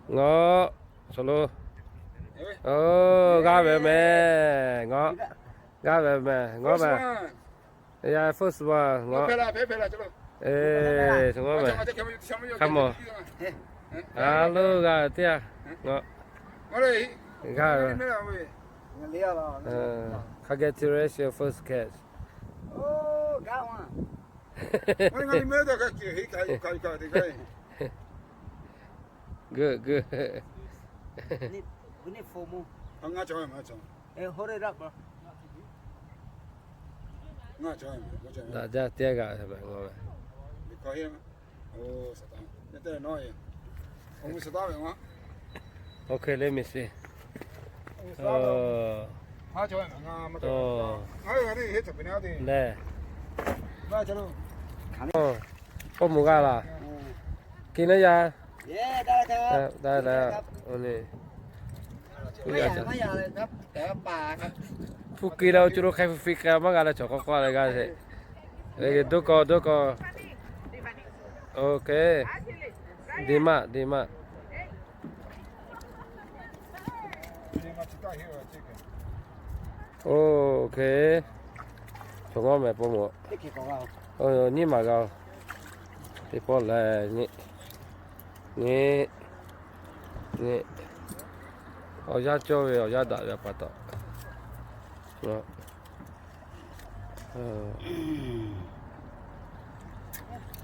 Ngaˬ, solo. Oˇ, g'aˇ ve meh. Ngaˬ, g'aˇ ve meh. Ngaˬ meh. Ya, first one. Ngaˬ. Eˬ, solo meh. Come on. Hello, g'aˇ ve teˇ yanˇ. Ngaˬ. G'aˇ ve. Congratulations, first catch. Good, good. We need, we need four more. Hold it up, bro. Daꞈ jaˇ teˇ g'aˇ ve ngaˬ ve. Okay, let me see. Lehˬ. K'oˆ mvuh g'a laˬ. Ki naˉ yaˇ. Hpu ki leh awˬ co lo hk'e hpu fi k'ai maˇ g'a leh chaw k'awꞈ k'awꞈ leh g'a sheˍ. Doˇ k'aw, doˇ k'aw. Okay. Deˇ maˆ, deˇ maˆ. Okay. Chaw ngawˇ meh paw moˍ. Nyiˇ maˬ g'a. Teˇ pawˆ lehˬ, nyi, nyi, nyi. Awˬ yanˇ cawˇ ve, awˬ yanˇ daꞈ ve pa taw.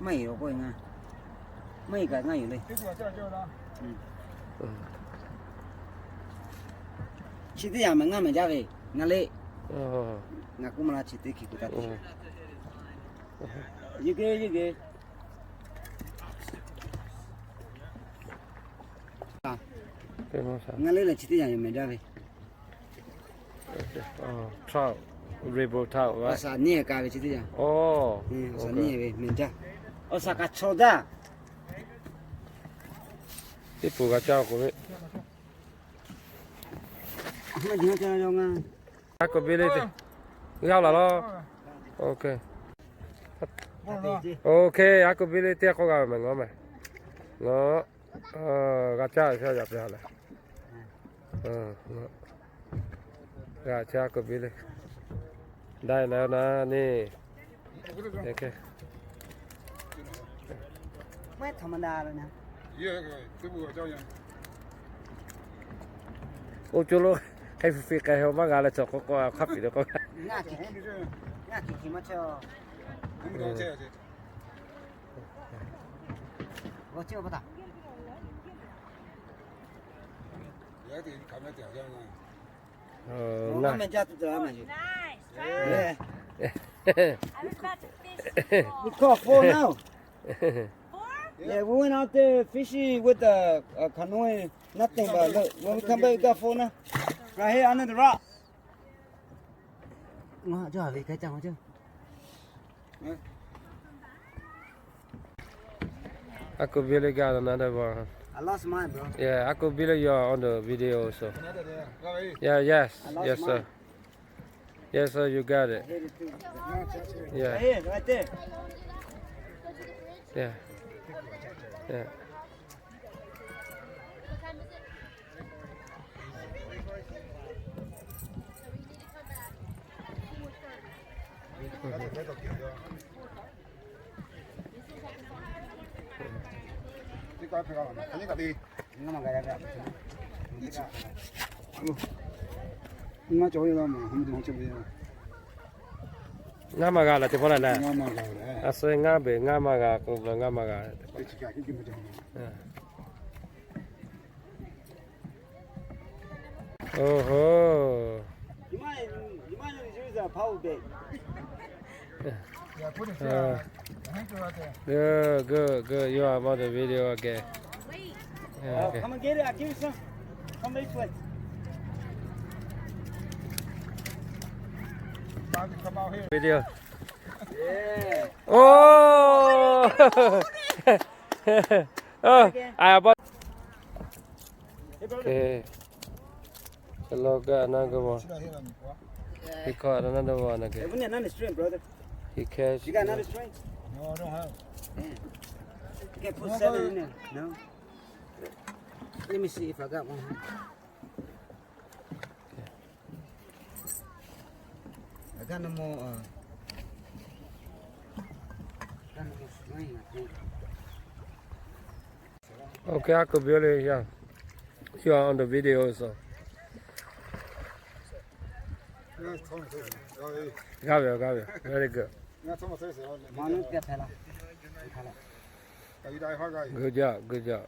Maˇ heˆ k'o, maˇ heˆ kaꞈ ngaˇ yoˬ le. Chi teˇ yanˇ meh ngaˇ meh jaˇ ve, ngaˇ le. Ngaˬ k'oˆ maˇ la chi teˇ hkiˬ k'oˆ taˇ te. Yeˇ geh, yeˇ geh. Ngaˇ le lehˬ chi teˇ yanˇ yoˬ meh jaˇ ve. Trout, rainbow trout, right? Awˬ saˍ nyiˇ kaˍ ve chi teˇ yanˇ. Awˬ saˍ nyiˇ ve meh jaˇ. Awˬ saˍ kaꞈ chaw jaˇ. Teˇ pawˆ g'a caˇ k'oˆ ve. Aˉ k'oˍ biˇ le teˇ g'aˇ laˬ law. Okay. Okay, aˉ k'oˍ biˇ le teˇ g'aˇ k'oˆ g'a ve meh ngaˬ meh. Ngaˬ g'a caˇ ve yaꞈ pe ha lehˬ. G'a caˇ aˉ k'oˍ biˇ le. Dai leh na ni. Oˇ co lo hk'e hpu fi k'ai maˇ g'a leh chaw k'awꞈ k'awꞈ hk'a piˍ le k'o. We caught four now. Yeah, we went out there fishing with the uh, canoe, nothing but look, when we come back, we got four now. Right here under the rock. Aˉ k'oˍ biˇ le got another one. I lost mine, bro. Yeah, aˉ k'oˍ biˇ le, you are on the video also. Yeah, yes, yes, sir. Yes, sir, you got it. Yeah. Right here, right there. Yeah. Yeah. Ngaˇ maˬ g'a laˬ teˇ pawˆ lehˬ. A suh ngaˇ beˬ ngaˇ maˬ g'a k'o, ngaˇ maˬ g'a. Oˇ hoˬ. Good, good, good. You are on the video again. Yeah, okay. Come and get it. I'll give you some. Come this way. Video. Yeah. Oh! Oh, I bought. Hey, brother. Okay. Hello, got another one. He caught another one again. Hey, we need another string, brother. He catch. You got another string? No, I don't have. Damn. You can put seven in there. No? Let me see if I got one. I got no more. Uh, got no more string, I think. Okay, I could build it here. You are on the video, so. Got it, got it. Very good. Good job, good job.